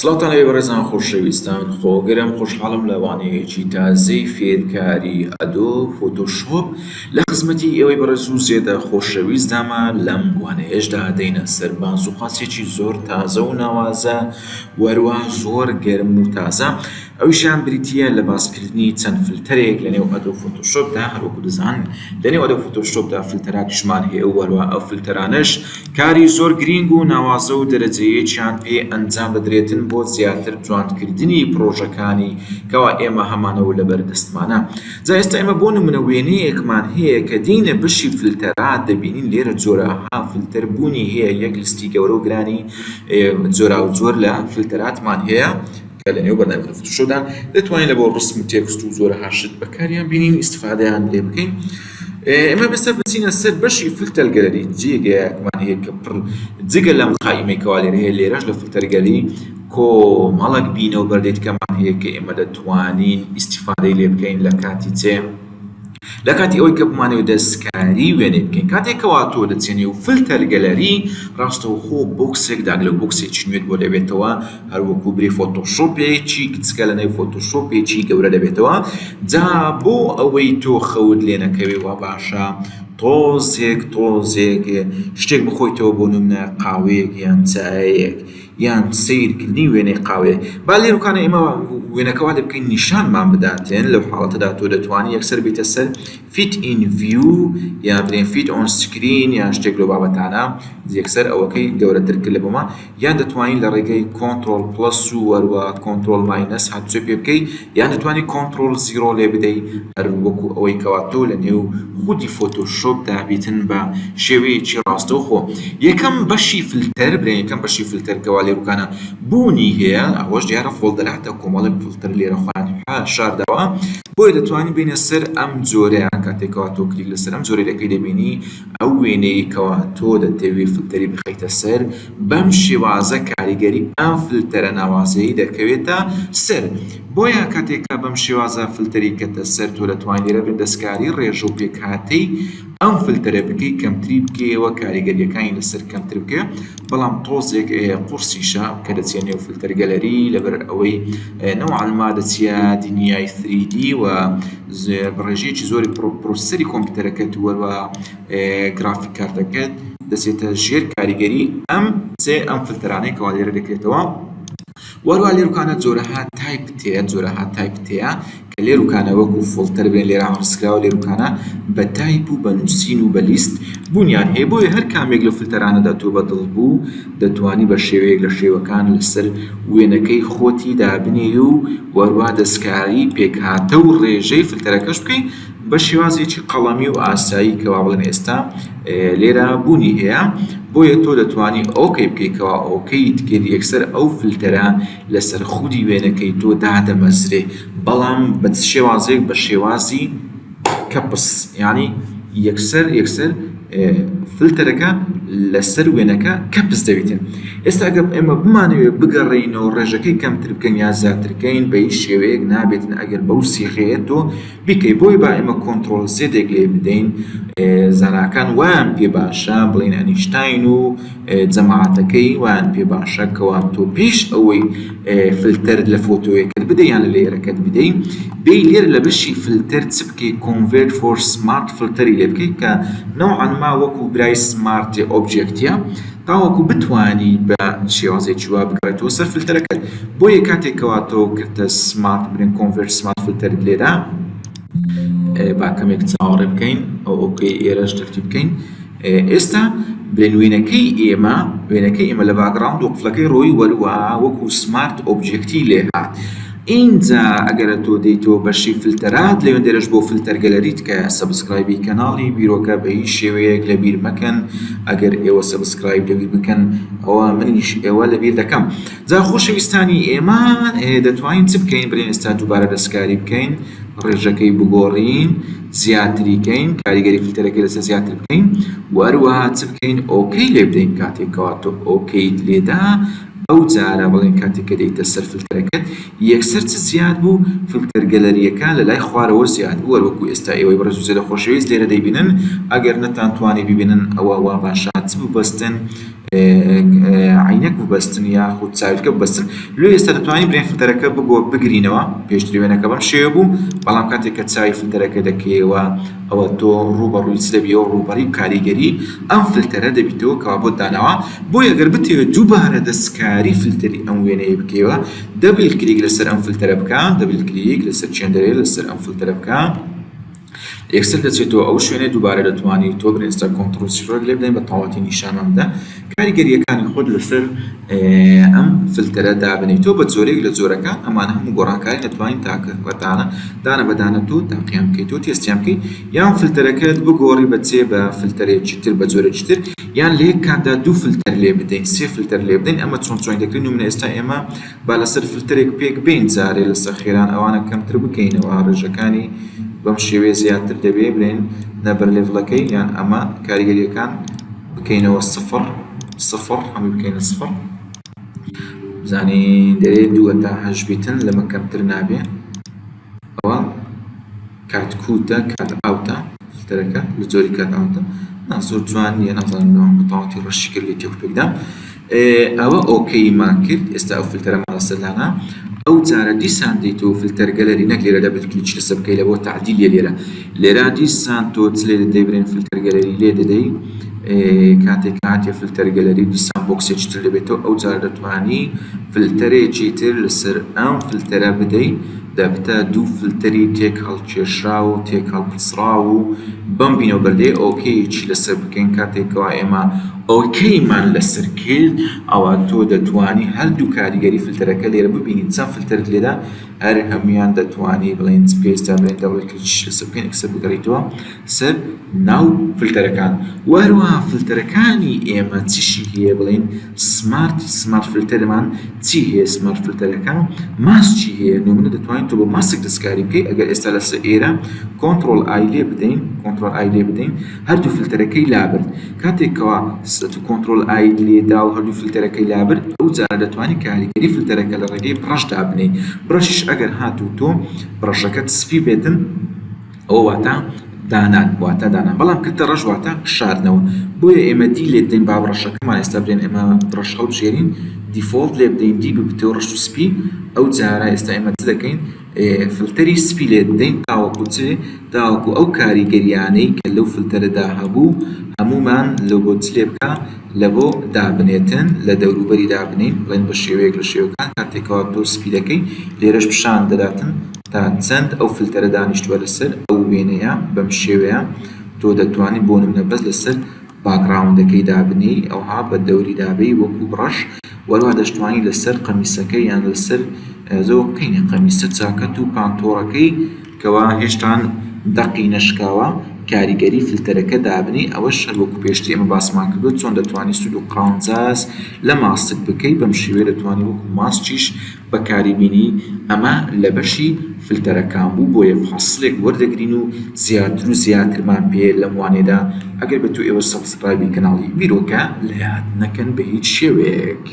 سڵاوتان لێبێ بەڕێزان خۆشەویستان خۆگرم خۆشحاڵم لە وانەیەکی تازەی فێرکاری Adobe Photoshop لە خزمەتی ئێوەی بەڕێز و زێدە خۆشەویستدامە لەم وانەیەشدا دێینە سەر باس و خاسێکی زۆر تازە و ناوازە وەروە زۆر گەرم و تازە ئەویشیان بریتییە لە باسکردنی چەند فلتەرێک لە نێو Adobe Photoshop دا، هەروەکو دەزانن لە نێو Adobe Photoshop دا فلتەراتیشمان هەیە و هەروەها ئەو فلتەرانەش کاری زۆر گرینگ و ناوازە و دەرەجەیەکیان پێ ئەنجام دەدرێتن بۆ زیاتر جوانکردنی پڕۆژەکانی کەوا ئێمە هەمانە و لەبەر دەستمانە. جا ئێستا ئێمە بۆ نمونە وێنەیەکمان هەیە کە دێینە بەشی فلتەرات دەبینین لێرە جۆرەها فلتەر بوونی هەیە یەک لیستی گەورە و گرانی جۆراوجۆر لە فلتەراتمان هەیە. کە لە نێو بەرنامەی Photoshop دا دەتوانین لە بۆ ڕسم و text و جۆرەها شت بەکاریان بینین ئیسفادەیان لێ بکەین. ئێمە بەسە بچینە سەر بەشی filter gallery جێگەیەکمان هەیە کە پڕ جگە لەم قائیمەی کەوا لێرە هەیە لێرەش لە filter gallery کۆمەڵێک بینە و بەردەیتکەمان هەیە کە ئێمە دەتوانین ئیسفادەی لێ بکەین لە کاتی چێ لە کاتی ئەوەی کە بمانەوێت دەستکاری وێنەی بکەین کاتێک کەوا تۆ دەچیە نێو filter gallery ڕاستەوخۆ box ێک dialog box ێکی نوێت بۆ دەبێتەوە هەروەکو برێ Photoshop ێکی گچکە لە نێو Photoshop ێکی گەورە دەبێتەوە جا بۆ ئەوەی تۆ خەوت لێ نەکەوێ وا باشە تۆزێک تۆزێک شتێک بخۆیتەوە بۆ نمونە قاوەیەک یان چایەک یان سەیرکردنی وێنەی قاوەیەک با لێرەکانە ئێمە وێنەکە وا لێ بکەین نیشانمان بداتێن لەو حاڵەتەدا تۆ دەتوانی یەکسەر بیتە سەر fit in view یان بڵێن fit on screen یان شتێک لەو بابەتانە یەکسەر ئەوەکەی گەورەتر کرد لە بۆما یان دەتوانین لە ڕێگەی control plus و وەروە control minus هاتوچۆ پێ بکەی یان دەتوانی control zero لێ بدەی هەر وەکو ئەوەی کەوا تۆ لە نێو خودی Photoshop دا بیتن بە شێوەیەکی ڕاستەوخۆ یەکەم بەشی فلتەر برێن یەکەم بەشی فلتەر کەوا لێروکانە بوونی هەیە ئەوەش دیارە folder اتە کۆمەڵێک فلتەر لێرە خۆیان شاردەوە بۆیە دەتوانین بینە سەر ئەم جۆرەیان کاتێکەوە تۆ کلیک لەسەر ئەم جۆرەی دەکەی دەبینی ئەو وێنەیەی کەوا تۆ دەتەوێ فلتەری بخەیتە سەر بەم شێوازە کاریگەری ئەم فلتەرە ناوازەیەی دەکەوێتە سەر بۆیە کاتێک کە بەم شێوازە فلتەری کەتە سەر تۆ دەتوانی لێرە بن دەستکاری ڕێژە و پێکهاتەی ئەم فلتەرە بکەی کەمتری بکەیەوە کاریگەریەکانی لەسەر کەمتر بکە بەڵام تۆزێک قورسیشە کە دەچیە نێو filter gallery لەبەر ئەوەی نەوعەن ما دەچیە دنیای 3D و ڕێژەیەکی زۆری processor ی کۆمپیوتەرەکەت و هەروەها graphic card ەکەت دەچێتە ژێر کاریگەری ئەم سێ ئەم فلتەرانەی کەوا لێرە دەکرێتەوە وەروە لێروکانە جۆرەها type تەیە جۆرەها type تەیە کە لێروکانە وەکو فلتەر بێن لێرە ڕستکراوە لێروکانە بە تایپ و بە نووسین و بە لیست بوونیان هەیە بۆیە هەر کامێک لە فلتەرانەدا تۆ بەدڵ بوو دەتوانی بە شێوەیەک لە شێوەکان لەسەر وێنەکەی خۆتی دابنێی و وەروا دەستکاری پێکهاتە و ڕێژەی فلتەرەکەش بکەی بە شێوازێکی قەڵەمی و ئاسایی کەوا بڵێن ئێستا لێرە بوونی هەیە بۆیە تۆ دەتوانی okay بکەی کەوا okay ت کرد یەکسەر ئەو فلتەرە لەسەر خودی وێنەکەی تۆ دادەمەزرێ بەڵام بە چ شێوازێک بە شێوازی کەپس یانی یەکسەر یەکسەر فلتەرەکە لەسەر وێنەکە کەپس دەبیتن ئێستا ئەگەر ئێمە بمانەوێت بگەڕێینەوە ڕێژەکەی کەمتر بکەین یا زیاترکەین بە هیچ شێوەیەک نابێتن ئەگەر بەو سیغەیە تۆ بیکەی بۆی با ئێمە control Z ێک لێ بدەین زاناکان وایان پێ باشە بڵێن ئەنیشتاین و جەماعەتەکەی وایان پێ باشە کەوا تۆ پێش ئەوەی فلتەر لە فۆتۆیەکەت بدەی یان لە layer ەکەت بدەی بێی لێرە لە بەشی فلتەر چ بکەی convert for smart filter ی لێ بکەی کە نەوعەن ما وەکو برای smart object ە تاوەکو بتانی بە شێوازێکی وا بگەڕێتەوە سەر فلتەرەکەت بۆیە کاتێک کەوا تۆ کردە smart برێن convert smart filter ت لێدا با کەمێک چاوەڕێ بکەین ئەو okay ئێرەش تەرتیب بکەین ئێستا بێن وێنەکەی ئێمە وێنەکەی ئێمە لە background و قفلەکەی ڕۆی وەروە وەکو smart object ی لێهات ئینجا ئەگەرە تۆ دێیتەوە بەشی فلتەرات لەوێندەرەش بۆ filter gallery تکایە subscribe ی کەناڵی بیرۆکە بە هیچ شێوەیەک لەبیر مەکەن ئەگەر ئێوە subscribe لەبیر بکەن ئەوە منیش ئێوە لەبیر دەکەم جا خۆشەویستانی ئێمە دەتوانین چ بکەین بڵێن ئێستا دووبارە دەستکاری بکەین ڕێژەکەی بگۆڕین زیاتری کەین کاریگەری فلتەرەکەی لەسەر زیاتر بکەین و هەروەها چ بکەین okay لێ بدەین کاتێک کەوا تۆ okay ت لێدا ئەو جارە بڵێن کاتێک کە دێیتە سەر فلتەرەکەت یەکسەر چ زیاد بوو filter gallery یەکە لە لای خوارەوە زیاد بوو هەروەکو ئێستا ئێوەی بەڕێز و زێدە خۆشەویست لێرە دەیبینن ئەگەر نەتانتوانی بیبینن ئەوە وا باشە چ ببەستن. عینەک ببەستن یاخود چاویلکە ببەستن لۆ ئێستا دەتوانین برێن فلتەرەکە بگۆ بگرینەوە پێشتر وێنەکە بەم شێوە بوو بەڵام کاتێک کە چاوی فلتەرەکە دەکەیەوە ئەوە تۆ ڕووبەڕووی چ دەبیەوە ڕووبەڕی کاریگەری ئەم فلتەرە دەبیتەوە کەوا بۆت داناوە بۆیە گەر بتەوێت دووبارە دەستکاری فلتەری ئەم وێنەیە بکەیەوە double click لەسەر ئەم فلتەرە بکە double click لەسەر چێندەرێ لەسەر ئەم فلتەرە بکە یەکسەر دەچێتەوە ئەو شوێنەی دووبارە دەتوانی تۆ بن ئێستا control C ڕێک لێ بدەین بە تەواوەتی نیشانمان بدە کاریگەریەکانی خۆت لەسەر ئەم فلتەرە دابنێیت تۆ بە جۆرێک لە جۆرەکان ئەمانە هەموو گۆڕانکاری دەتوانین تاکە بەتانە دانە بە دانە تۆ تاقیان بکەیت تۆ تێستیان بکەیت یان فلتەرەکەت بگۆڕی بە چێ بە فلتەرێکی تر بە جۆرێکی تر یان لە یەک کاتدا دوو فلتەر لێ بدەین سێ فلتەر لێ بدەین ئەمە چۆن چۆن دەکرێت نمونە ئێستا ئێمە با لەسەر فلتەرێک پێک بێین جارێ لەسەر خێران ئەوانە کەمتر بکەینەوە ڕێژەکانی بەم شێوەیە زیاتر دەبێ بلێن نەبەر level ەکەی یان ئەمە کاریگەریەکان بکەینەوە سفر سفر هەمووی بکەینە سفر بزانین دەرێ دووە تا هەشت بیتن لەمە کەمتر نابێ ئەوە cut کوتە cut out ە فلتەرەکە لە جۆری cut out ە نا زۆر جوان نییە نازانم لەوان بە تەواوەتی ڕەشی کرد لێ تێک پێکدا ئەوە okay مان کرد ئێستا ئەو فلتەرەمان لەسەر دانا ئەو جارە دیسان دێیتەوە filter gallery نەک لێرە double click لەسەر بکەی لە بۆ تەعدیل لێ لێرە لێرە دیسان تۆ چ لێ دەدەی برێن filter gallery لێ دەدەی کاتێک هاتێ filter gallery دیسان box ێکی تر دەبێتەوە ئەو جارە دەتوانی فلتەرێکی تر لەسەر ئەم فلتەرە بدەی دەبتە دوو فلتەری تێکهەڵکێشراو و تێکهەڵپچڕاو و بەم بینەوە بەردەیە okay یەکی لەسەر بکەین کاتێک کەوا ئێمە okay مان لەسەر کرد ئەوا تۆ دەتوانی هەردوو کاریگەری فلتەرەکە لێرە ببینی چەند فلتەرت لێدا هەر هەمویان دەتوانی بڵێن چ پێویستە بڵێن double click یش لەسەر بکەین ئەکسەر بگەڕیتەوە سەر ناو فلتەرەکان وە هەروەها فلتەرەکانی ئێمە چیشی هەیە بڵێن smart smart filter مان چی هەیە smart filter ەکە ماسکی هەیە نمونە دەتوانین تۆ بە ماسک دەستکاری بکەیت ئەگەر ئێستا لەسەر ئێرە control I لێ بدەین control I لێ بدەین هەردوو فلتەرەکەی لابرد کاتێک کەوا سەت و control I لێدا و هەردوو فلتەرەکەی لابرد ئەو جارە دەتوانین کاریگەری فلتەرەکە لە ڕێگەی brush دابنێی brush یش ئەگەر هاتوو تۆ brush ەکەت سپی بێتن ئەوە واتە دانان واتە دانان بەڵام کردە ڕەش واتە شاردنەوە بۆیە ئێمە D لێ بدەین با brush ەکەمان ئێستا برێن ئێمە brush هەڵبژێرین default لێ بدەین D ببتەوە ڕەش و سپی ئەو جارە ئێستا ئێمە چ دەکەین فلتەری سپی لێ بدەین تاوەکو چ تاوەکو ئەو کاریگەریانەی کە لەو فلتەرەدا هەبوو هەمومان لە بۆ چ لێ بکە لە بۆ دابنێتن لە دەوروبەری دابنین بڵێن بە شێوەیەک لە شێوەکان کاتێکەوە تۆ سپی دەکەی لێرەش پیشان دەداتن تا چەند ئەو فلتەرە دانیشتووە لەسەر ئەو وێنەیە بەم شێوەیە تۆ دەتوانی بۆ نمونە بەس لەسەر background ەکەی دابنێی ئەوها بە دەوری دابێی وەکو brush وەروها دەشتوانی لەسەر قەمیسەکەی یان لەسەر زۆر قینە قەمیسە چاکەت و پانتۆڕەکەی کەوا هێشتان دەقی نەشکاوە کاریگەری فلتەرەکە دابنێی ئەوەش هەر وەکو پێشتر ئێمە باسمان کردووە چۆن دەتوانی سوود و قانجاز لە ماسک بکەی بەم شێوەیە دەتوانی وەکو ماسکیش بەکاری بینی ئەمە لە بەشی فلتەرەکان بوو بۆیە فاسڵێک وەردەگرین و زیاتر و زیاترمان پێ لەم وانەیەدا ئەگەر بێتو ئێوە subscribe ی کەناڵی بیرۆکە لەیاد نەکەن بە هیچ شێوەیەک.